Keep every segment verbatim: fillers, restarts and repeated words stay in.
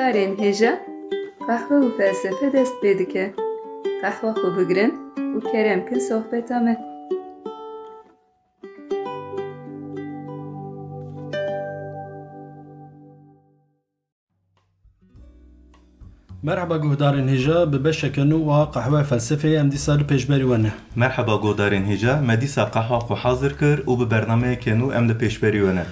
Darên hêja qehwe û felsefe dest pê dike. Qehwa xwe bigirin û kerem kin sohbeta me. Merheba guhdarên hêja, bi beşeke nû a Qehwe Felsefeyê em dîsa li pêşberî we ne. Merheba guhdarên hêja, me dîsa qehwa xwe hazir kir û bi bernameyeke nû em li pêşberî we ne.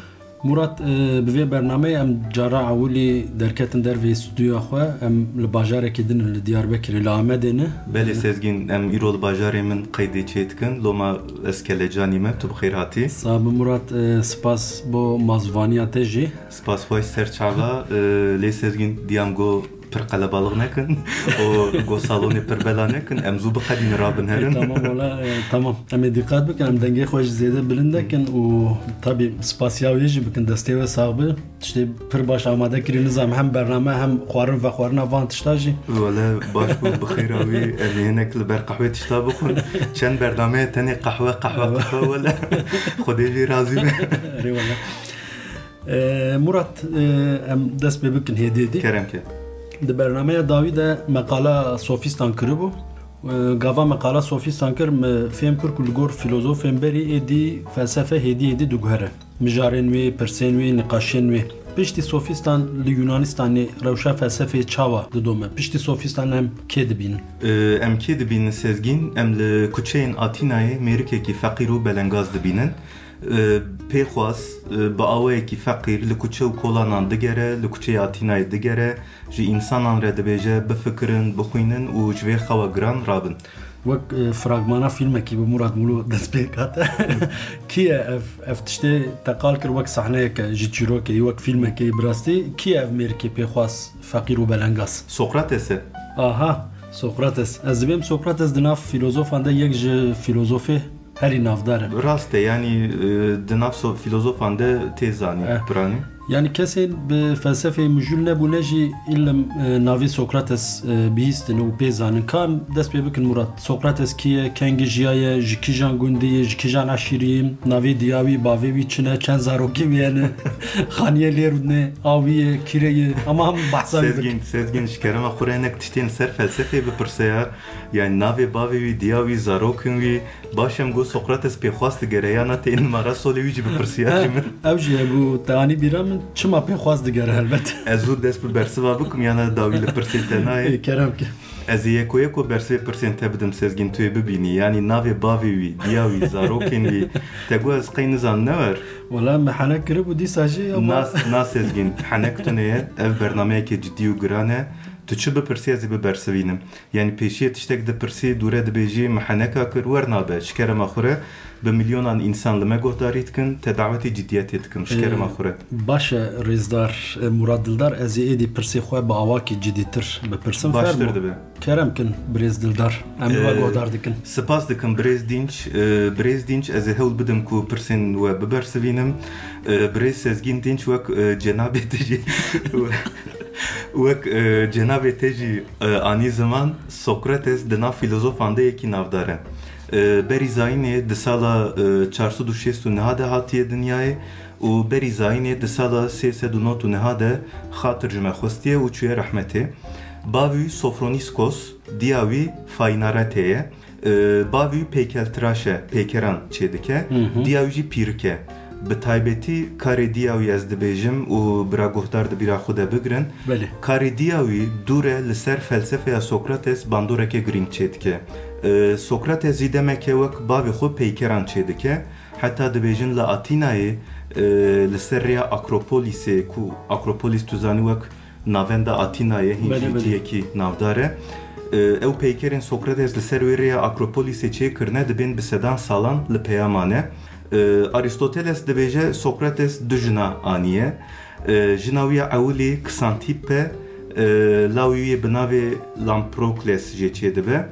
Murat, e, bi vê bernameyê em cara ewilî derketin derveyî stûdyoya xwe, em li bajarekî din in, li Diyarbekirê, li Amedê ne. Belê Sezgîn, em îro li bajarê min qeydê çê dikin. Loma ez kelecanî me, tu bi xêr hatî. Sax bi Murat, e, spas bo mazvaniya te jî. Spas xweş ser çava, e, lê Sezgîn diyam go pir qelebalix nekin û go salonê pir bela nekin, em zû biqedînin rabin herin. E, tamam, wala, e, tamam. Em ê dîqat bikin, em dengê xwe jî zêde bilind nekin û tabî spasiya wê jî bikin, destê we sax be. Tiştê pir baş amade kirî, nizam hem bername hem xwarin vexwarina van tişta jî. Wele baş bû, bi xêra wî em ê hinek li ber qehwê tişta bixwin. Çend bernameye tenê qehwe, qehwe, qehwe wele. Xwedê vî razî be. Erê wele. E, Murat, e, em dest pê bikin hêdî hêdî. Kerem ke. Di bernameya dawî de meqala sofîstan kiribû. E, gava meqala sofîstan kir, min fêm kir ku li gor filozofên berî êdî felsefe hêdî hêdî diguhere. Mijarên wî, pirsên wî, niqaşên wî. Piştî sofîstan li Yunanistanê rewşa felsefeyê çawa didome? Piştî sofîstan em kê dibînin? E, em kê dibînin Sezgîn? Em li kuçeyên Atînayê mêrikekî feqîr û belengaz dibînin. Pêxwas, bi awayekî feqîr li kuçe û kolanan digere, li kuçeyê Atînayê digere, ji însanan re dibêje bifikirin, bixwînin û ji vê xewa giran rabin. Wek, e, fragmana fîlmekî bi Murat Mûlû dest pê kate. Kî ye ev, ev tiştê te qal kir wek sahneyeke ji çîrokê, wek fîlmekê, bi rastî kî ye ev mêrikê pêxwas, feqîr û belengaz? Sokrates e. Aha, Sokrates. Ez dibêm Sokrates di nav filozofan de yek ji filozofê herî navdar e. Rast e, yanî, e, di nav so-, filozofan de tê zanîn, Eh. piranî. Yanî kesên bi felsefeyê mijûl nebûne jî îlim, e, navê Sokrates, e, bihîstin û pê zanin. Ka em dest pê bikin Murat. Sokrates kî ye, kengî jiyaye, ji kîjan gundî ye, ji kîjan eşîrî ye, navê diya wî, bavê wî çi ne, çend zarokê wî hene, xaniyê lê rûdine, a wî ye, kîrê ye, ama hemû behsa wî bikin. Sezgîn, Sezgîn, ji kerema xwe re hinek tiştên ser felsefê bipirse ya. Yanî navê bavê wî, diya wî, zarokên wî, Baş em got Sokrates pêxwas digere, ya na tê numara solê wî jî bipirsiya ji min. Ew jî hebû, te anî bîra min, çima pêxwas digere helbet. Ez zû dest bi bersiva bikim, ya na dawî li pirsên te nayê. Ê, kerem ke. Ez ê yeko yeko bersivê pirsên te bidim Sezgîn, tu yê bibînî. Yanî navê bavê wî, diya wî, zarokên wî, te got ez qey nizan ne wer. Wela me henek kiribû dîsa jî, ama Nas, nas Sezgîn, henek tune ye. Ev bernameyeke cidî û giran e. Tu çi bipirsî ez ê bibersivînim. Yanî pêşiyê tiştek dipirsî, dûre dibêjî, min heneka kir, wer nabe, ji kerema xwe re bi milyonan însan li me guhdarî dikin, te dawetê cidiyetê dikim, ji kerema xwe re. Baş e, rêzdar, e, Murat Dildar, ez ê êdî pirsê xwe bi awakî cidîtir bipirsim. Baştir Fermo. Dibe. Kerem kin, birêz Dildar, em ê we Ee, guhdar dikin. Spas dikim, birêz Dînç. Ee, birêz Dînç, ez ê hewl bidim ku pirsên we bibersivînim. Ee, birêz Sezgîn Dînç wek, e, cenabê te jî, wek, e, cenabê te jî, e, anî ziman, Sokrates di nav filozofan de yekî navdar e. E, berî zayînê di sala, e, çar sed û şêst û neh de hatiye dinyayê û berî zayînê di sala sê sed û nod û neh de xatir ji me xwestiye û çûye rehmetê. Bavî wî Sofronîskos, diya wî Faynarete ye. E, bavî wî peykeltiraş e, peykeran çêdike. Hı hı. Diya wî jî pîrik e. Bi taybetî karê diya wî ez dibêjim û bira guhdar di bîra xwe de bigirin. Belê. Karê diya wî dû re li ser felsefeya Sokrates bandoreke girîng çêdike. E, Sokrates jî demeke wek bavê xwe peykeran çêdike. Heta dibêjin li Atînayê, e, li ser rêya Akropolîsê, ku Akropolîs tu zanî wek navenda Atînayê, hîn Belê, jî belê. Cihekî navdar e. E, ew peykerên Sokrates li ser wê rêya Akropolîsê çêkirine, dibên bi sedan salan li peya mane. E, Aristoteles dibêje Sokrates du jina aniye. E, jina wî ya ewilî Ksantîp e, e, lawê wî yê bi navê Lamprokles jê çêdibe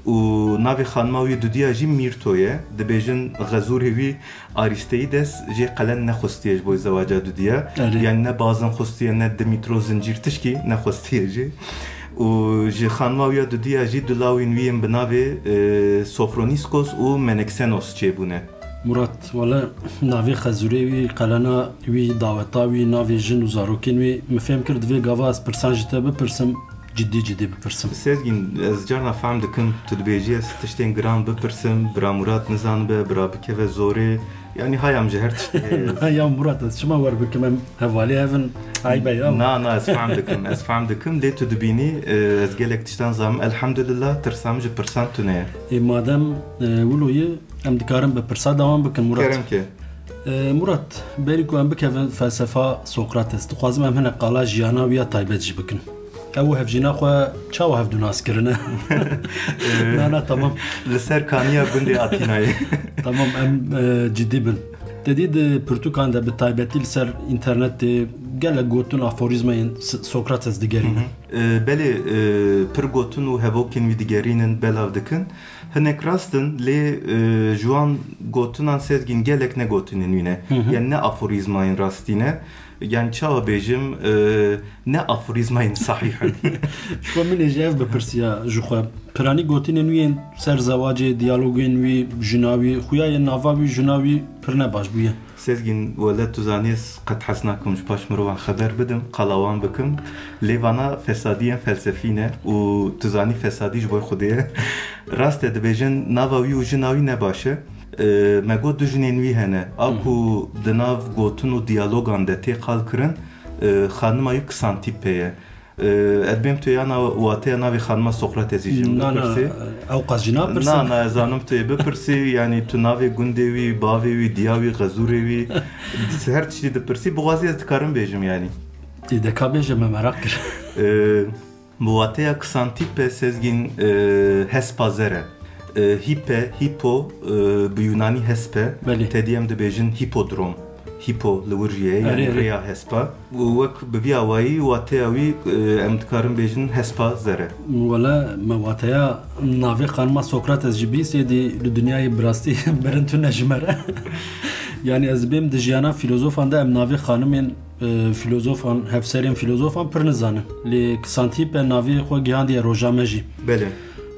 û navê xanima wî dudiya jî Mîrto ye. Dibêjin xezûrê wî Arîsteides jê qelen nexwestiye ji bo zewaca dudiya. Erê. Yanî ne bazin xwestiye, ne Dimitro zincîr tişkî nexwestiye jê. Û ji xanima wî ya dudiya jî du lawên wî yên bi navê, e, Sofronîskos û Meneksenos çêbûne. Murat, wele navê xezûrê wî, qelena wî, daweta wî, navê jin û zarokên wî, min fêm kir divê gava ez pirsan ji te bipirsim, cidî cidî bipirsim. Sezgîn, ez carna fehm dikim, tu dibêjî ez tiştên giran bipirsim, bira Murat nizanibe, bira bikeve zorê. Yanî haya min ji her tiştê heye. Ya Murat, ez çima wer bikim, em hevalê hev in, eyb e ya. Na, na, ez fehm dikim, ez fehm dikim, lê tu dibînî, e, ez gelek tiştan zanim, elhamdulillah, tirsa min ji pirsan tune ye. Ê, madem, e, wilo ye, em dikarin bi pirsa dewam bikin, Murat. Kerem ke. E, Murat, berî ku em bikevin felsefa Sokrates, dixwazim em hinek qala jiyana wî ya taybet jî bikin. Ew û hevjîna xwe çawa hevdû nas kirine? Na, na, tamam. Li ser kaniya gundê Atînayê. Tamam, em, e, cidî bin. Te dî di pirtûkan de, bi taybetî li ser înternetê, gelek gotin, aforîzmayên S-, Sokrates digerînin. Hı hı. E, belê, e, pir gotin û hevokên wî digerînin, belav dikin. Hinek rast in, lê, e, ji wan gotinan Sezgîn gelek ne gotinên wî ne. Hı hı. Yanî ne aforîzmayên rastî ne. Yanî çawa bêjim, e, ne aforîzmayên sahîh in. Ji xwe min ê ji ev bipirsiya ji xwe. Piranî gotinên wî yên ser zewacê, diyalogên wî, jina wî, xuya yên nava wî, jina wî pir ne baş bûye. Sezgîn, wele tu zanî ez qet hez nakim ji paş mirovan xeber bidim, qala wan bikim. Lê vana fesadiyên felsefî ne û tu zanî fesadî ji bo Xwedê ye. Rast e, dibêjin nava wî û jina wî ne baş e. E, me got du jinên wî hene. A Hı. ku di nav gotin û diyalogan de tê qal kirin, e, xanima wî Ksantîpe ye. E, ez dibêm tu yana wateya navê xanima Sokratesî ji min Na, na, bipirsî. Ew qas jî napirsî. Na, na, ez zanim tu yê bipirsî, yanî tu navê gundê wî, bavê wî, diya wî, xezûrê wî, her tiştî dipirsî, bixwazî ez dikarim bêjim yanî. Ê de ka bêje, me meraq kir. E, Bi wateya Ksantîpe Sezgîn, e, hespa zer e. E, hîpe, hîpo, e, bi Yunanî hesp e. Belê. Tedî em dibêjin hîpodrom. Hîpo li wir jî ye, yanî Erê, erê. rêya hespa. Û wek bi vî awayî wateya wî, e, em dikarin bêjin hespa zer e. Wele me wateya navê xanima Sokrates jî bîst êdî li dinyayê bi rastî birin tune ji me re. Yanî ez bêm di jiyana filozofan de em navê xanimên e, filozofan, hevserên filozofan pir nizanin. Lê Ksantîpe navê xwe gihandiye roja me jî. Belê.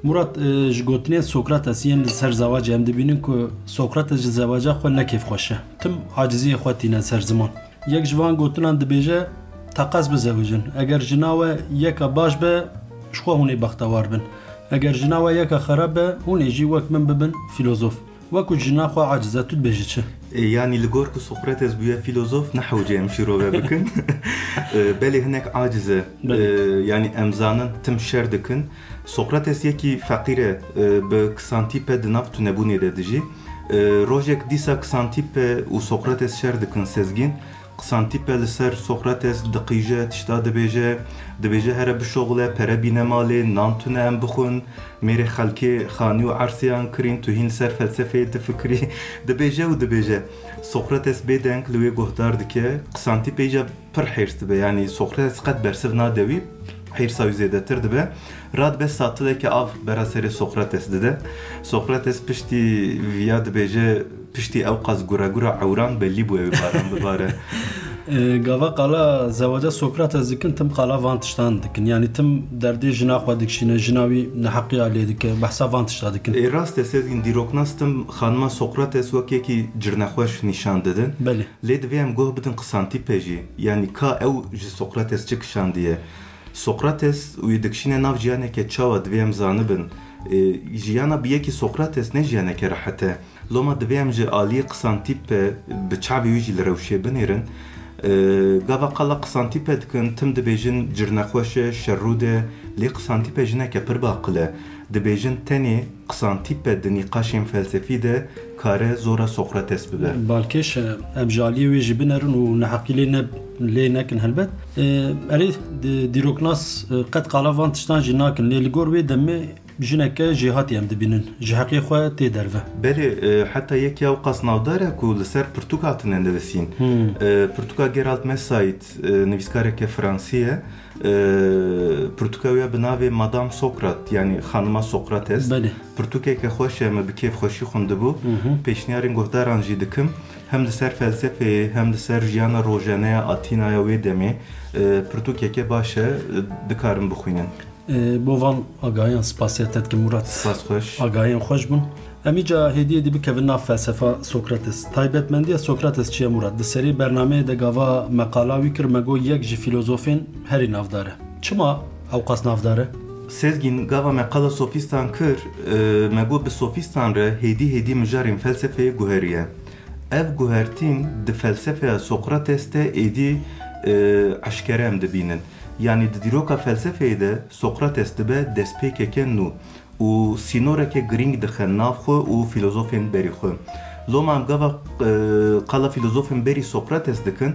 Murat, e, ji gotinên Sokrates yên li ser zewacê em dibînin ku Sokrates ji zewaca xwe ne kêfxweş e. Tim aciziyê xwe tîne ser ziman. Yek ji van gotinan dibêje, teqez bizewicin. Eger jina we yeka baş be, ji xwe hûn ê bextewar bin. Eger jina we yeka xerab be, hûn ê jî wek min bibin filozof. Wekî jina xwe aciz e, tu dibêjî çi? E, yanî li gor ku Sokrates bûye filozof, ne hewce em şîrove bikin. E, belê hinek aciz e. Belê. E, yanî em zanin tim şer dikin. Sokrates yekî feqîr e, e, bi Ksantîpe di nav tunebûnê de dijî. E, rojek dîsa Ksantîpe û Sokrates şer dikin Sezgîn. Ksantîpe li ser Sokrates diqîje, tişta dibêje, dibêje, here bişoxile, pere bîne malê, nan tune em bixwin, mêrê xelkê xanî û ersiyan kirîn, tu hîn li ser felsefeyê difikirî, dibêje û dibêje. Sokrates bêdeng li wê guhdar dike, Ksantîpe îca pir hêrs dibe, yanî Sokrates qet bersiv nade wî, hêrsa wî zêdetir dibe. Radibe satileke av bera serê Sokrates dide. Sokrates piştî viya dibêje, piştî ew qas gure gura ewran belî bû ew ê baran bibare. E, gava qala zewaca Sokrates dikin, tim qala van tiştan dikin. Yanî tim derdê jina xwe dikişîne, jina wî neheqiya lê dike, behsa van tişta dikin. E, rast e, Sezgîn, dîroknas tim xanima Sokrates wek yekî cirnexweş nîşan didin. Belê. Lê divê em guh bidin Ksantîpe jî. Yanî ka ew ji Sokrates çi kişandiye? Sokrates wî dikişîne nav jiyaneke çawa divê em zanibin. E, jiyana bi yekî Sokrates ne jiyaneke rehet e. Loma divê em ji aliyê Ksantîpe bi çavê wî jî li rewşê binêrin. E, gava qala Ksantîpe dikin, tim dibêjin cirnexweş e, şerrûd e, lê Ksantîpe jineke pir baqil e. Dibêjin tenê Ksantîpe di nîqaşên felsefî de kare zora Sokrates bibe. Balkêş e, em ji aliyê wê jî binerin û neheqî lê ne-, lê nekin helbet. E, erê, di-, dîroknas, e, qet qala van tiştan jî nakin, lê li gor wê demê jineke jêhatî em dibînin. Ji heqê xwe tê derve. Belê, e, heta yekî ew qas navdar e ku li ser pirtûk hatine nivîsîn. Hmm. E, pirtûka Gerald Messait, e, nivîskareke fransî ye. E, pirtûka wê ya bi navê Madame Socrate, yanî Xanima Sokrates. Belê. Pirtûkeke xweş e, min bi kêfxweşî xwendibû. Hı hı. Pêşniyarên guhdaran jî dikim. Hem li ser felsefeyê, hem li ser jiyana rojane ya Atînaya wê demê, e, pirtûkeke baş e, e, dikarin bixwînin. E, bo van agahiyan spasiya te dikim, Murat. Spas xweş. Agahiyan xweş bûn. Em îca hêdî hêdî bikevin nav felsefa Sokrates. Taybetmendiya Sokrates çi ye Murat? Di serê bernameyê de gava me qala wî kir, me got yek ji fîlozofên herî navdar e. Çima ewqas navdar e? Sezgîn, gava me qala sofîstan kir, e, me got bi sofîstan re hêdî hêdî mijarên felsefeyê guheriye. Ev guhertîn di felsefeya Sokrates de êdî, e, eşkere em dibînin. Yanî di dîroka felsefeyê de Sokrates dibe destpêkeke nû û sînoreke girîng dixe nav xwe û fîlozofên berî xwe. Loma em gava, e, qala fîlozofên berî Sokrates dikin,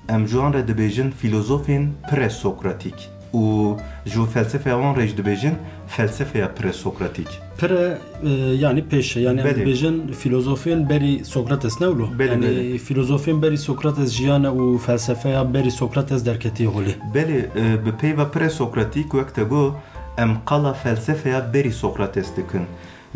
em ji wan re dibêjin fîlozofên presokratîk û ji felsefeya wan re jî dibêjin felsefeya presokratîk. Pre, e, yanî pêş e, yanî em Belê. dibêjin fîlozofên berî Sokrates, ne wilo? Belê, Yanî belê. fîlozofên berî Sokrates jiyane û felsefeya berî Sokrates derketiye holê. Belê, e, bi peyva presokratîk wek te got, em qala felsefeya berî Sokrates dikin.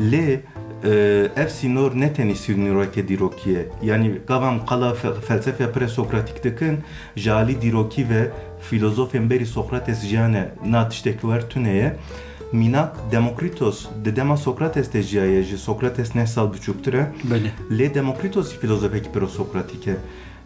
Lê, e, ev sînor ne tenî sînoreke dîrokî ye. Yanî, gava em qala fe-, felsefeya presokratîk dikin, ji alî dîrokî ve fîlozofên berî Sokrates jiyane na tiştekî wer tune ye. Mînak, Demokritos di dema Sokrates de jiyaye, ji Sokrates neh sal biçûktir e. Belê. Lê Demokritos jî fîlozofekî presokratîk e.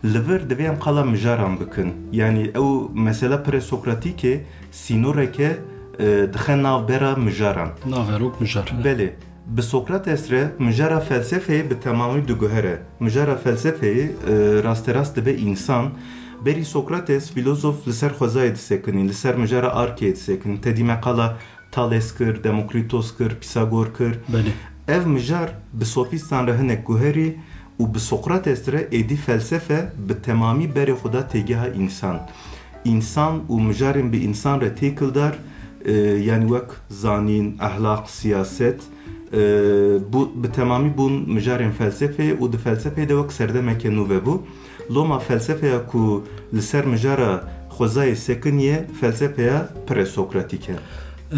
Li vir divê em qala mijaran bikin. Yanî ew mesela presokratîkê sînoreke, e, dixe navbera mijaran. Naverok mijar. Belê. Bi Sokrates re mijara felsefeyê bi temamî diguhere. Mijara felsefeyê, e, rasterast dibe însan. Berî Sokrates fîlozof li ser xwezayê disekinî, li ser mijara arkeyê disekinî. Te dî me qala Thales kir, Demokritos kir, Pîsagor kir. Belê. Ev mijar bi sofîstan re hinek guherî û bi Sokrates re êdî felsefe bi temamî berê xwe da têgeha însan. Însan û mijarên bi însan re têkildar, e, yanî wek zanîn, ehlaq, siyaset, e, bû-, bi temamî bûn mijarên felsefeyê û di felsefeyê de wek serdemeke nû vebû. Loma felsefeya ku li ser mijara xwezayê sekiniye, felsefeya presokratîk e.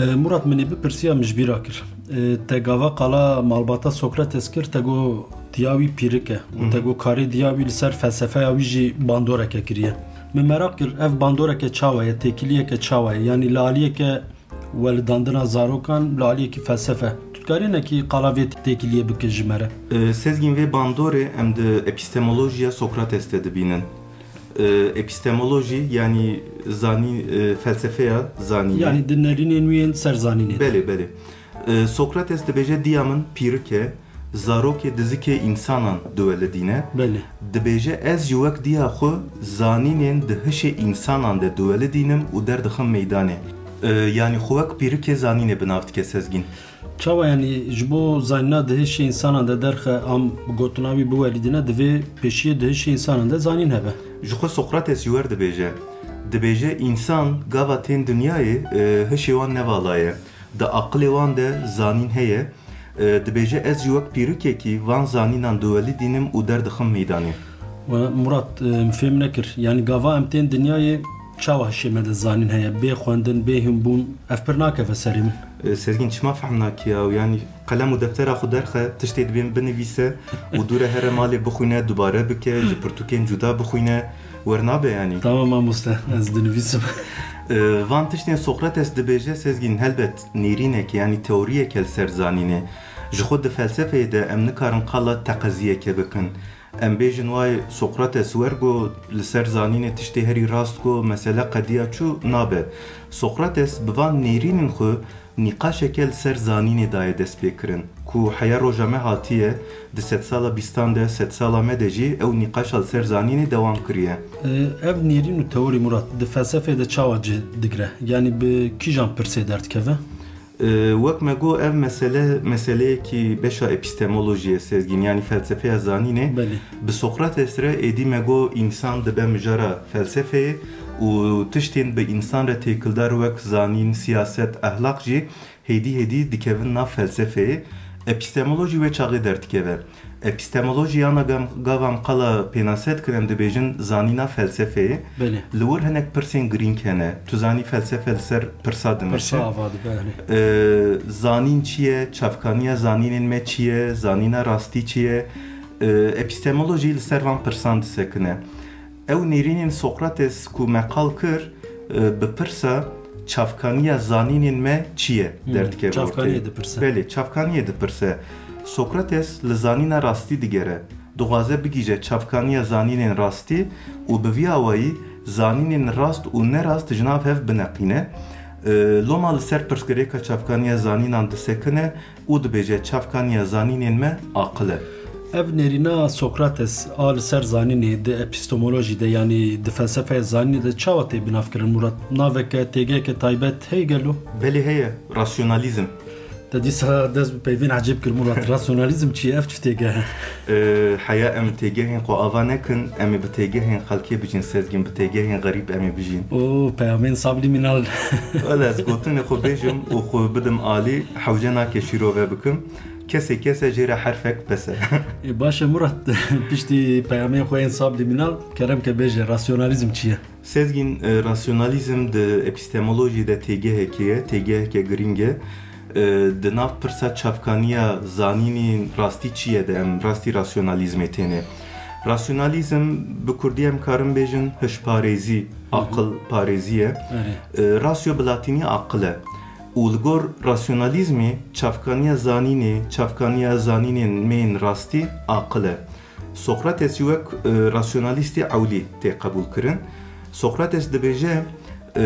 E, Murat, min ê bipirsiya min ji bîra kir. E, te gava qala malbata Sokrates kir, te got diya wî pîrik e. Û te Hı hı. got karê diya wî li ser felsefeya wî jî bandoreke kiriye. Min meraq kir, ev bandoreke çawa ye, têkiliyeke çawa ye? Yanî li aliyeke welidandina zarokan, li aliyekî felsefe. Tu dikarî hinekî qala vê têkiliyê bike ji me re? E, Sezgîn, vê bandorê em di epistemolojiya Sokrates de dibînin. E, epistemolojî, yanî zanî-, e, felsefeya zanînê. Yanî di nerînên wî yên ser zanînê de. Belê, belê. E, Sokrates dibêje, diya min pîrik e, zarokê dizikê însanan diwelidîne. Belê. Dibêje, ez jî wek diya xwe zanînên di hişê însanan de diwelidînim û derdixim meydanê. E, yanî xwe wek pîrikê zanînê bi nav dike, Sezgîn. Çawa, yanî ji bo zanîna di hişê însanan de derxe, am gotina wî biwelidîne, divê pêşiyê di hişê însanan de zanîn hebe. Ji xwe Sokrates ji wer dibêje. Dibêje, însan gava tên dinyayê, e, hişê wan ne vala ye. Di aqilê wan de zanîn heye. E, dibêje, ez jî wek pîrikekî van zanînan diwelidînim û derdixim meydanê. We, Murat, e, min fêm nekir. Yanî gava em tên dinyayê, çawa hişê me de zanîn heye? Bê xwendin, bê hûnbûn, ev pir nakeve serê min. E, Sezgîn, çima fehm nakî ya? Yanî qelem û deftera xwe derxe, tiştê dibê min binivîse û dû re here malê bixwîne, dubare bike, ji pirtûkên cuda bixwîne, wer nabe yanî. Tamam mamoste, ez dinivîsim. E, van tiştên Sokrates dibêje, Sezgîn, helbet nêrîneke, yanî teoriyeke li ser zanînê. Ji xwe di felsefeyê de em nikarin qala teqeziyeke bikin. Em bêjin wayê Sokrates wer got, li ser zanînê tiştê herî rast got, mesele qediya çû, nabe. Sokrates bi van nêrînên xwe nîqaşeke li ser zanînê daye destpêkirin, ku heya roja me hatiye, di sedsala bîstan de, sedsala me de jî ew nîqaşa li ser zanînê dewam kiriye. E, ev nêrîn û teorî, Murat, di felsefeyê de çawa cih digire? Yanî bi kîjan pirsê derdikeve? E, wek me got, ev mesele, meseleyekî beşa epistemolojiyê, Sezgîn, yanî felsefeya zanînê. Belê. Bi Sokrates re êdî me got însan dibe mijara felsefeyê û tiştên bi însan re têkildar wek zanîn, siyaset, ehlaq jî hêdî hêdî dikevin nav felsefeyê. Epistemolojî wê çaxê derdikeve. Epistemolojî yana gam-, gava em qala pênase dikin, em dibêjin zanîna felsefeyê. Belê. Li wir hinek pirsên girîng hene. Tu zanî felsefe li ser pirsa dimeşe. Pirsa ava dibe, belê. Ee, zanîn çi ye? Çavkaniya zanînên me çi ye? Zanîna rastî çi ye? Ee, epistemolojî li ser van pirsan disekine. Ew nêrînên Sokrates ku me qal kir, e, bi pirsa çavkaniya zanînên me çi ye Hmm, derdikeve ortê. Çavkaniyê dipirse. Belê, çavkaniyê dipirse. Sokrates li zanîna rastî digere, dixwaze bigihîje çavkaniya zanînên rastî û bi vî awayî zanînên rast û nerast ji nav hev bineqîne. E, Loma li ser pirsgirêka çavkaniya zanînan disekine û dibêje, çavkaniya zanînên me aqil e. Ev nêrîna Sokrates a li ser zanînê di epistemolojî de, yanî di felsefeya zanînê de çawa tê binavkirin, Murat? Naveke, têgeheke taybet heye gelo? Belê heye, rasyonalîzm. Te dîsa dest bi peyvên ecêb kir, Murat. Rasyonalîzm çi ye? Ev çi têgeh e? Ee, heya em têgehên xwe ava nekin, em ê bi têgehên xelkê bijîn, Sezgîn, bi têgehên xerîb em ê bijîn. Oo, peyamên sablîmînal. Wele ez gotinê xwe bêjim û xwe bidim alî, hewce nake şîrove bikim. Kesê kese jê re herfek bes e. Ê, baş e, Murat. Piştî peyamên xwe yên sablîmînal, kerem ke bêje, rasyonalîzm çi ye? Sezgîn, e, rasyonalîzm di epistemolojiyê de têgehekê ye, têgeheke girîng e. E, di nav pirsa çavkaniya zanînên rastî çi ye de em rastî rasyonalîzmê têne. Rasyonalîzm bi kurdî em karin bêjin hişparêzî, Hı hı. aqil parêzî ye. Erê. E, ratio bi latînî aqil e. Û li gor rasyonalîzmê çavkaniya zanînê, çavkaniya zanînên me yên rastî aqil e. Sokrates jî wek, e, rasyonalîstê ewlî tê qebûlkirin. Sokrates dibêje, e,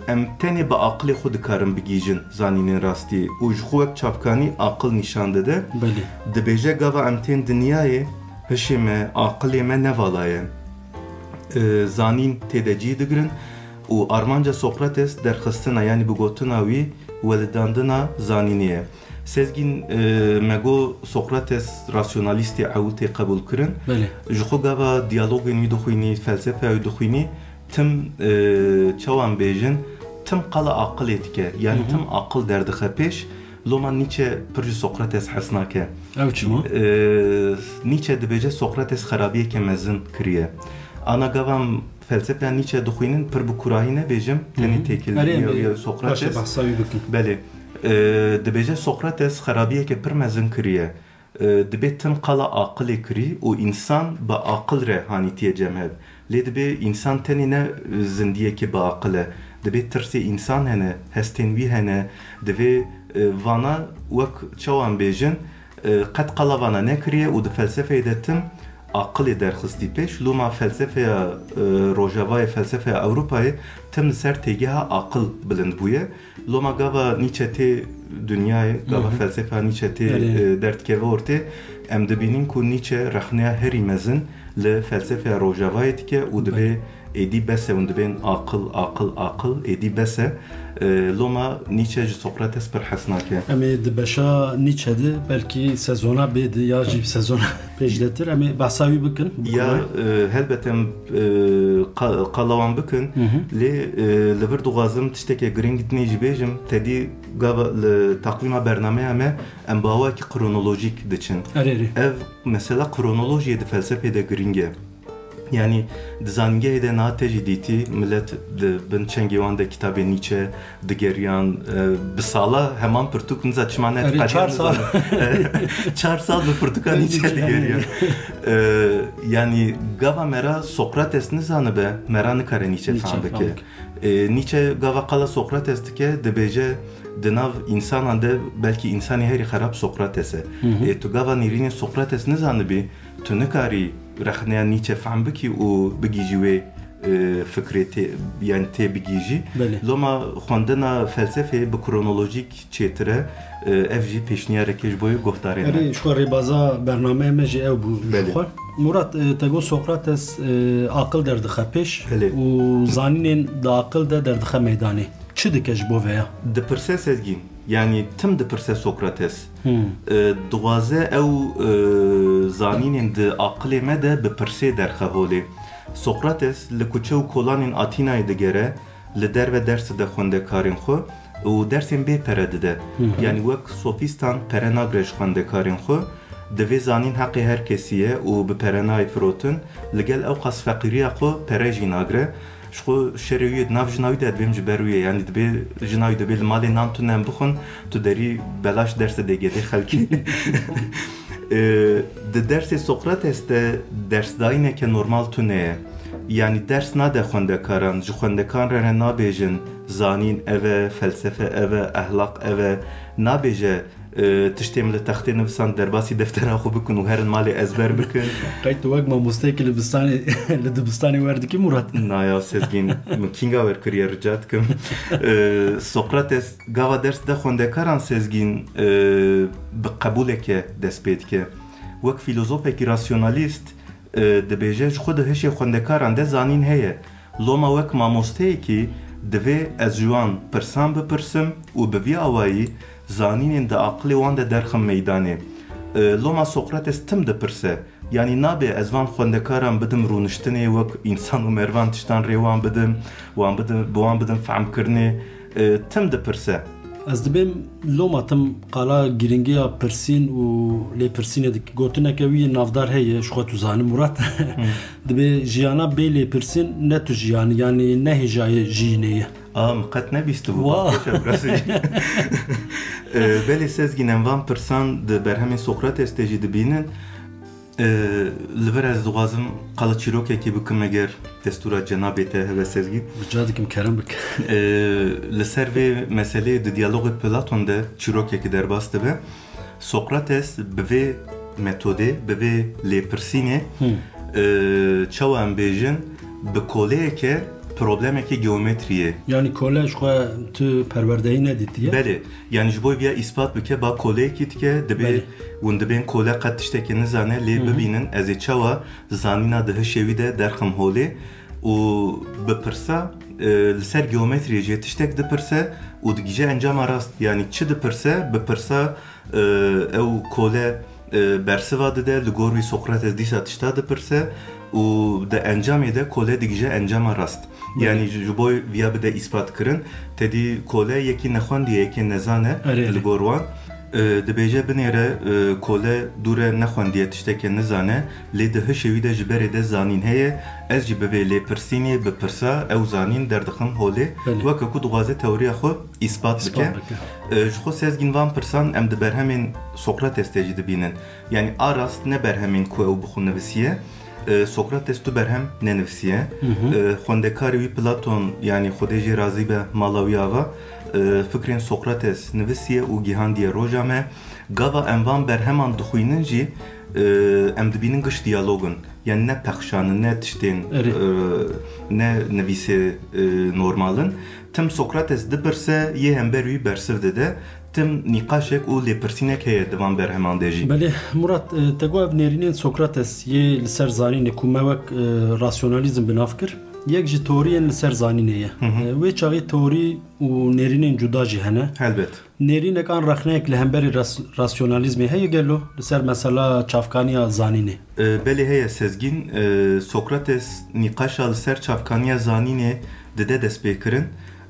em tenê bi aqilê xwe dikarin bigihîjin zanînên rastî û ji xwe wek çavkanî aqil nîşan dide. Belê. Dibêje, gava em tên dinyayê, hişê me, aqilê me ne vala ye. E, zanîn tê de cî digirin û armanca Sokrates derxistina, yanî bi gotina wî, welidandina zanînê ye. Sezgîn, e, me got Sokrates rasyonalîstê ewil tê qebûlkirin. Belê. Ji xwe gava diyalogên wî dixwînî, felsefeya wî dixwînî, tim, e, çawa em bêjin, tim qala aqilê dike. Yanî Hı hı. tim aqil derdixe pêş. Loma Nietzsche pir ji Sokrates hez nake. Ew çima? E, Nietzsche dibêje Sokrates xerabiyeke mezin kiriye. Ana gava em felsefeya Nietzsche dixwînin, pir bi kurahî nebêjim, tenê Hı hı. têkilî Erê, erê, ya Sokrates. Baş e, behsa wî bikin. Belê. E, dibêje Sokrates xerabiyeke pir mezin kiriye. E, dibê tim qala aqilê kirî û însan bi aqil re hanîtiye cem hev. Lê dibê însan tenê ne zindiyekî bi aqil e. Dibê tirsê însan hene, hestên wî hene. Divê, e, vana wek çawa em bêjin, e, qet qala vana nekiriye û di felsefeyê de tim aqilê derxistî pêş. Loma felsefeya, e, Rojavayê, felsefeya Ewropayê tim li ser têgeha aqil bilind bûye. Loma gava Nietzsche tê dinyayê, gava Hı hı. felsefa Nietzsche tê, Erê. e, derdikeve ortê, em dibînin ku Nietzsche rexneya herî mezin li felsefeya Rojavayê dike û dibê Belê. êdî bes e, hûn dibên aqil, aqil, aqil, êdî bes e. E, loma Nietzsche ji Sokrates pir hez nake. Em ê di beşa Nietzsche de belkî sezona bê de ya jî sezona pêşdetir em ê behsa wî bikin. Ya, e, helbet em, e, qa-, qala wan bikin. Hı hı. Lê, e, li vir dixwazim tişteke girîng dinê jî bêjim. Tedî gava li taqwîma bernameya me em bi awakî kronolojîk diçin. Erê, erê. Ev mesela kronolojiyê di felsefê de girîng e. Yanî di zanîngehê de niha te jî dîtî, milet di bin çengê wan de kitabê Nietzsche digeriyan, e, bi sala heman pirtûk niza çima ne Erê, diqediyan çar sal. Nizan-, çar sal bi pirtûka Nietzsche Nietzsche, digeriyan. erê. E, yanî gava mera Sokrates nizanibe, mera nikare Nietzsche Nietzsche fehm bike. fehm bike. E, Nietzsche gava qala Sokrates dike, dibêje di nav însanan de belkî însanê herî xerab Sokrates e. Hı hı. E, tu gava nêrînê Sokrates nizanibî, tu nikarî rexneya Nietzsche fehm bikî û bigihîjî wê, e, fikrê tê, yani tê bigihîjî. Belê. Loma xwendina felsefeyê bi kronolojîk çêtir e, e, ev jî pêşniyareke ji bo guhdarên me. Erê, ji xwe rêbaza bernameya me jî ew bû ji Belê. xwe. Murat, e, te got Sokrates, e, aqil derdixe pêş Belê. û zanînên di aqil de derdixe meydanê. Çi dike ji bo veya? Dipirse Sezgîn, yanî tim dipirse Sokrates. Hmm. E, dixwaze ew, e, zanînên di aqilê me de bi pirsê derxe holê. Sokrates li kuçe û kolanên Atînayê digere, li derve ders dide xwendekarên xwe û dersên bê pere dide. Hı hı. Yanî wek sofîstan pere nagre ji xwendekarên xwe. Divê zanîn heqê her kesî ye û bi pere nayê firotin. Li gel ewqas feqîriya xwe pere jî nagre. Ji xwe şerê wî yê di nav jina wî de dibêm ji ber wî ye. Yanî dibê jina wî dibê li malê nan tune em bixwin, tu derî belaş ders didê gedê xelkê. Ee, di dersê Sokrates de dersdayîneke normal tune ye. Yanî ders nade xwendekaran, ji xwendekan re ne nabêjin, zanîn ev e, felsefe ev e, ehlaq ev e. Nabêje, E, tiştê min li textê nivisan derbasî deftera xwe bikin û herin malê ezber bikin. Qey tu wek mamosteyekî li bistanê, li dibistanê wer dikî, Murat? Na ya Sezgîn, min kînga wer kiriye, rica dikim. E, Sokrates gava ders de xwendekaran Sezgîn, e, bi qebûleke dest pê dike. Wek fîlozofekî rasyonalîst, e, dibêje, ji xwe di hişê xwendekaran de zanîn heye. Loma wek mamosteyekî divê ez ji wan pirsan bipirsim û bi vî awayî zanînên di aqilê wan de derxim meydanê. E, loma Sokrates tim dipirse, yanî nabe ez van xwendekaran bidim rûniştinê, wek însan û mervan tiştan rê wan bidim, wan bidim, bi wan bidim fehmkirinê, e, tim dipirse. Ez dibêm loma tim qala girîngiya pirsîn û lêpirsînê dik. Gotineke wî navdar heye, ji xwe tu zanî, Murat. Dibê jiyana bê lêpirsîn ne tu jiyan, yanî ne hêjayê jiyînê ye. A, min qet nebîstibû. Wa. Baş e, bi rastî. E, belê Sezgîn, em van pirsan di berhemên Sokrates de jî dibînin. E, li vir ez dixwazim qala çîrokekî bikim, eger destûra cenabê te hebe Sezgîn. Rica dikim, kerem bike. E, li ser vê meseleyê di diyalogê Platon de çîrokekî derbas dibe. Sokrates bi vê metodê, bi vê lêpirsînê, Hı. e, çawa em bêjin, bi koleyeke problemekê geometriyê. Yanî kole ji xwe tu perwerdeyî nedîtiye? Belê. Yanî ji bo viya îspat bike, ba koleyekî dike, dibê Belê. hûn dibên kole qet tiştekê nizane, lê Hı hı. bibînin ez ê çawa zanîna di hişê wî de derxim holê û bi pirsa, e, li ser geometriyê jê tiştek dipirse û digije encama rast. Yanî çi dipirse, bi pirsa, e, ew kole, e, bersiva dide, li gor wî Sokrates dîsa tişta dipirse û di encamê de kole digije encama rast. Belê. Yanî ji, ji bo viya bide îspat kirin, tedî kole yekî nexwendiye, yekê nezane Erê, erê. li gor wan. E, dibêje binêre, e, kole dûre nexwendiye, tiştekê nizane, lê di hişê wî de ji berê de zanîn heye, ez jî bi vê lêpirsînê, bi pirsa ew zanîn derdixim holê, Belê. weke ku dixwaze teoriya xwe îspat bike. Îspat bike. E, ji xwe Sezgîn van pirsan em di berhemên Sokrates de jî dibînin. Yanî a rast ne berhemên ku ew bi xwe nivisiye. E, Sokrates tu berhem nenivisiye. Hı hı. E, xwendekarê wî Platon, yanî Xwedê jê razî be, mala wî ava, e, fikrên Sokrates nivisiye û gihandiye roja me. Gava em van berheman dixwînin jî, e, em dibînin giş diyalog in. Yanî ne pexşan in, ne tiştên, Erê. e, ne nivîsê, e, normal in. Tim Sokrates dipirse, yê hember wî bersiv dide. Tim nîqaşek û lêpirsînek heye di van berheman de jî. Belê, Murat, e, te got ev nêrînên Sokrates yê li ser zanînê ku me wek, e, rasyonalîzm bi nav kir, yek ji teoriyên li ser zanînê ye. Hı hı. E, wê çaxê teorî û nêrînên cuda jî hene. Helbet. Nêrînekan rexneyek li hemberî ras-, rasyonalîzmê heye gelo li ser mesela çavkaniya zanînê? E, belê heye Sezgîn. E, Sokrates nîqaşa li ser çavkaniya zanînê dide destpêkirin.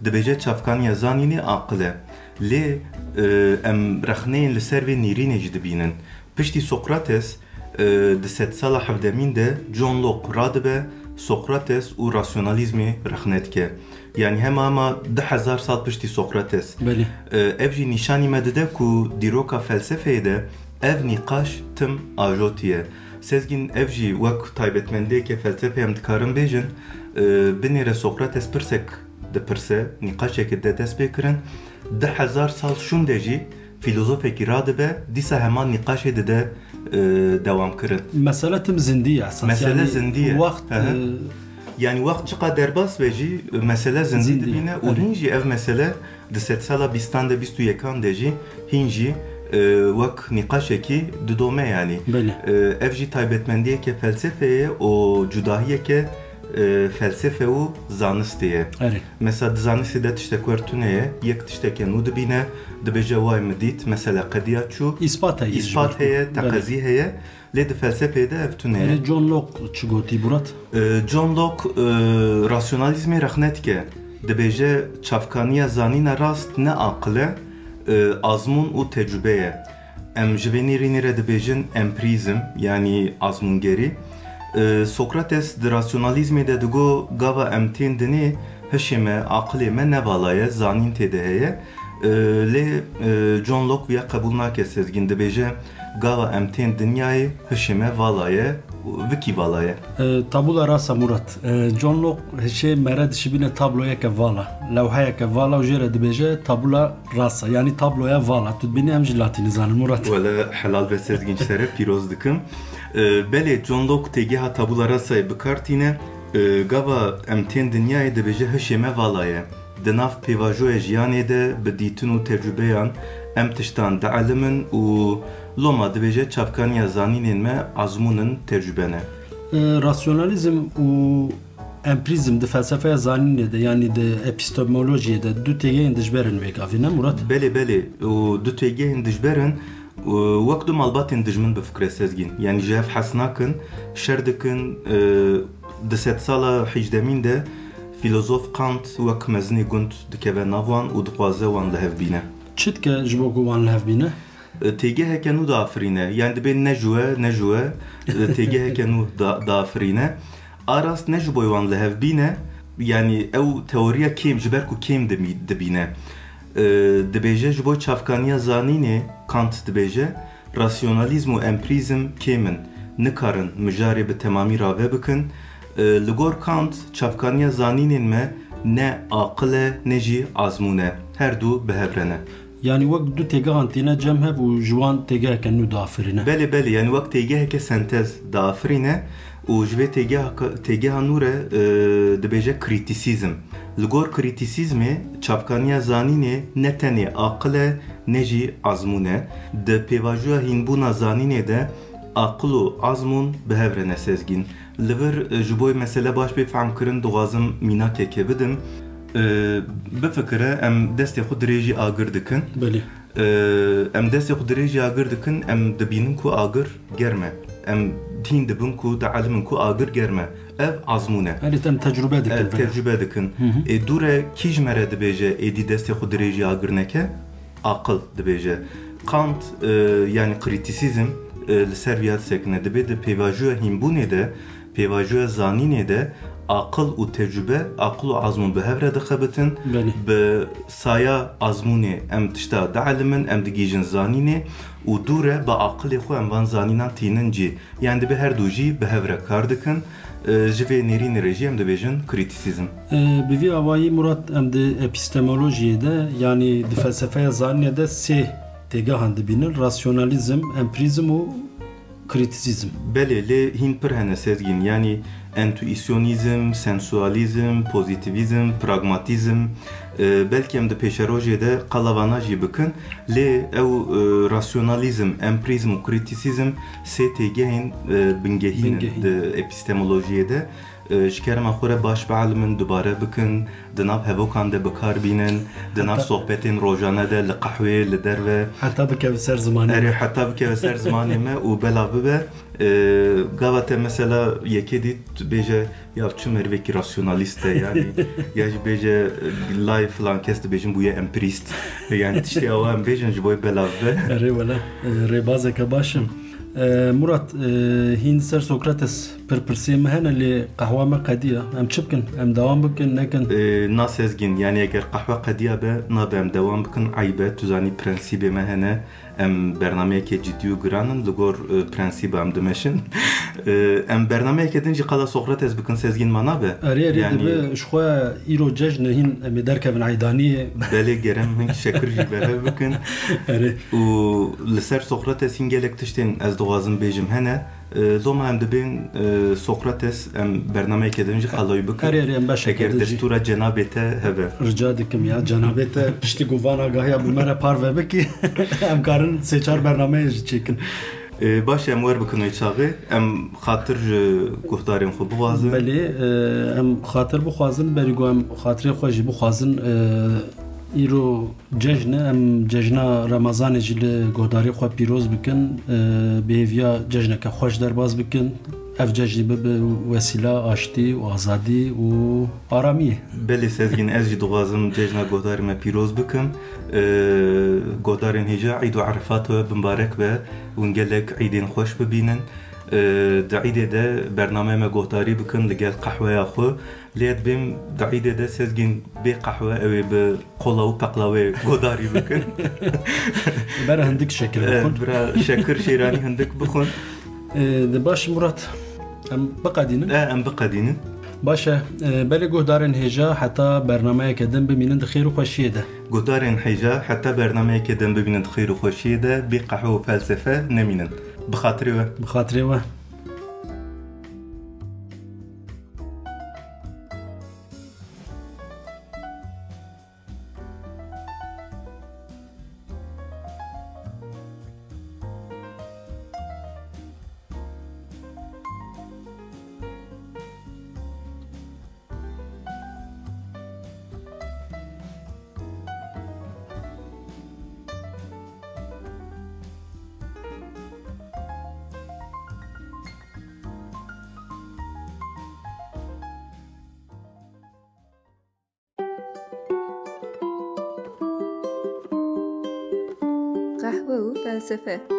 Dibêje çavkaniya zanînê aqil e. Lê, e, em rexneyên li ser vê nêrînê jî dibînin. Piştî Sokrates, e, di sedsala hevdemîn de John Locke radibe Sokrates û rasyonalîzmê rexne dike. Yanî hema hema du hezar sal piştî Sokrates. Belê. E, ev jî nîşanî me dide ku dîroka felsefeyê de ev nîqaş tim ajotî ye. Sezgîn, ev jî wek taybetmendiyeke felsefê em dikarin bêjin, e, binêre Sokrates pirsek dipirse, nîqaşekê dide dest pê kirin, du hezar sal şûnde jî fîlozofekî radibe, dîsa heman nîqaşê dide, e, dewam kirin. Mesele tim zindî ye esas. Mesele Yanî zindî ye. Wext, Hı hı. e, Yanî wext çiqa derbas be jî, e, mesele zindî Zindî ye. dibîne û Evet. hîn jî ev mesele di sedsala bîstan de, bîst û yekan de jî hîn jî, e, wek nîqaşekî didome yanî. Belê. E, ev jî taybetmendiyeke felsefeyê ye û cudahiyeke, e, felsefe û zanistê ye. Erê. Mesela di zanistê de tiştek wer tune ye, yek tişteke nû dibîne, dibêje way min dît, mesele qediya çû. Îspat heye ji Îspat ber. heye, Belê. teqezî heye, lê di felsefeyê de ev tune ye. Erê, John Locke çi gotî, Murat? E, John Locke, e, rasyonalîzmê rexne dike. Dibêje çavkaniya zanîna rast ne aqil e, e, azmûn û tecrube ye. Em ji vê nêrînê re dibêjin empirîzm, yanî azmûngerî. E, Sokrates di rasyonalîzmê de digo gava em tên dinê hişê me, aqilê me ne vala ye, zanîn tê de heye. E, lê, e, John Locke viya qebûl nake Sezgîn, dibêje gava em tên dinyayê hişê me vala ye, Vikî vala ye. E, tabula rasa Murat. E, John Locke hişê mere dişibîne tabloyeke vala, lewheyeke vala û jê re dibêje tabula rasa, yanî tabloya vala. Tu dibînî em jî latînî zanin Murat. Wele helal be Sezgîn, ji te re pîroz dikim. E, belê John Locke têgeha tabula rasayê bi kar tîne. E, gava em tên dinyayê dibêje hişê me vala ye. Di nav pêvajoya jiyanê de bi dîtin û tecrûbeyan em tiştan dielimin û loma dibêje çavkaniya zanînên me azmûnin tecrûbe ne. E, rasyonalîzm û empirîzm di felsefeya zanînê de, yanî di epistemolojiyê de du têgehên dijber in vê gavê, ne Murat? Belê, belê. Û du têgehên dijber in, û wek du malbatên dijmin bifikire Sezgîn. Yanî ji hev hez nakin, şer dikin. E, di sedsala hejdemîn de fîlozof Kant wek mezinê gund dikeve nav wan û dixwaze wan li hev bîne. Çi dike ji bo ku wan li hev bîne? E, têgeheke nû diafirîne. Yanî dibê ne ji we, ne ji we, e, têgeheke nû da-, diafirîne. A rast ne ji bo wan li hev bîne, yanî ew teoriya kêm, ji ber ku kêm dimî-, dibîne. E, dibêje ji bo çavkaniya zanînê, Kant dibêje, rasyonalîzm û empirîzm kêm in, nikarin mijarê bi temamî rave bikin. E, li gor Kant, çavkaniya zanînên me ne aqil e, ne jî azmûn e. Her du bi hev re ne. Yanî wek du têgehan tîne cem hev û ji wan têgeheke nû diafirîne. Belê, belê, yanî wek têgeheke sentez diafirîne û ji vê têgeha, têgeha nû re, e, dibêje krîtîsîzm. Li gor krîtîsîzmê çavkaniya zanînê ne tenê aqil e, ne jî azmûn e. Di pêvajoya hînbûna zanînê de aqil û azmûn bi hev re ne Sezgîn. Li vir, e, ji bo mesele baş bê fehmkirin, dixwazim mînakekê bidim. E, bifikire, em destê xwe dirêjî agir dikin. Belê. E, em destê xwe dirêjî agir dikin, em dibînin ku agir germ e. Em hîn dibin ku dielimin ku agir germ e. Ev azmûn e. Erê, em tecrûbe dikin, Evet, belê. tecrûbe dikin. Hı hı. Ê, dû re kî ji me re dibêje, êdî destê xwe dirêjî agir neke? Aqil dibêje. Kant, e, yanî krîtîsîzm, e, li ser viya disekine. Dibê di pêvajoya hînbûnê de, pêvajoya zanînê de aqil û tecrûbe, aqil û azmûn bi hev re dixebitin. Belê. Bi saya azmûnê em tişta dielimin, em digihîjin zanînê û dû re bi aqilê xwe em van zanînan tînin cî. Yanî dibe her du jî bi hev re kar dikin. E, ji vê nêrînê re jî em dibêjin krîtîsîzm. E, bi vî awayî Murat, em di epistemolojiyê de, yanî di felsefeya zanînê de sê têgehan dibînin, rasyonalîzm, empirîzm û krîtîsîzm. Belê, lê hîn pir hene Sezgîn, yanî entuîsyonîzm, sensualîzm, pozîtîvîzm, pragmatîzm, e, belkî em di pêşerojê de qala vana jî bikin, lê ew, e, rasyonalîzm, empirîzm û krîtîsîzm sê têgehên, e, bingehîn in Bingehîn. di epistemolojiyê de. E, ji kerema xwe re baş bielimin, dubare bikin, di nav hevokan de bi kar bînin, di nav Heta sohbetên rojane de, li qehweyê, li derve. Heta bikeve ser zimanê Erê, me. heta bikeve ser zimanê me û belav bibe. E, gava te mesela yekê dît, bêje, "Ya çi merivekî rasyonalîst e," yanî, ya jî bêje, e, lay filan kes dibêjin bûye empirîst. Yanî tiştê awa em bêjin ji bo belav bibe. Erê wele, e, rêbazeke baş e. E, Murat, e, hîn ser Sokrates pir pirsiyê me hene, lê qehwa me qediya. Em çi bikin? Em dewam bikin, nekin? E, na Sezgîn, yanî eger qehwe qediya be, nabe em dewam bikin, eyb e. Tu zanî prensîbê me hene. Em bernameyeke cidî û giran in, li gor, e, prensîba em dimeşin. E, em bernameyeke din jî qala Sokrates bikin, Sezgîn, ma nabe? Erê, erê, Yanî dibe ji xwe îro cejn e, hîn em ê derkevin eydaniyê. Belê, gerem hing şekir jî berhev bikin. Erê. Û li ser Sokrates hîn gelek tiştên ez dixwazim bêjim hene. E, loma em dibên, e, Sokrates, em bernameyeke din jî qala wî bikin. Erê, erê, em beşeke Eger din jî. destûra cenabê te hebe. Rica dikim ya, cenabê te piştî ku van agahiya bi me re parve bikî, em karin sê çar bernameyê jî çêkin. E, baş e, em wer bikin wê çaxê. Em xatir ji guhdarên xwe bixwazin. Belê, e, em xatir bixwazin, berî ku em xatirê xwe jî bixwazin, e, îro cejn e, em cejna Remezanê jî li guhdarê xwe pîroz bikin, e, bi hêviya cejneke xweş derbas bikin. Ev cejnî bibe wesîla aştî û azadî û aramiyê. Belê Sezgîn, ez jî dixwazim cejna guhdarê me pîroz bikim. E, guhdarên hêja Îd û Erefat we bimbarek be, hûn gelek îdên xweş bibînin. E, di îdê de bernameya me guhdarî bikin li gel qehweya xwe. Lê ez dibêm di îdê de Sezgîn bê qehwe, ew ê bi kola û peqlawê guhdarî bikin. Bera hindik şekir E, bixwin. Bira şekir şêranî hindik bixwin. E, de baş Murat. Em biqedînin. E, em biqedînin. Baş e, e, belê guhdarên hêja heta bernameyeke din bimînin di xêr û xweşiyê de. Guhdarên hêja heta bernameyeke din bimînin di xêr û xweşiyê de, bê qehwe û felsefe nemînin. Bi xatirê we. Bi xatirê we. Qehwe û felsefe.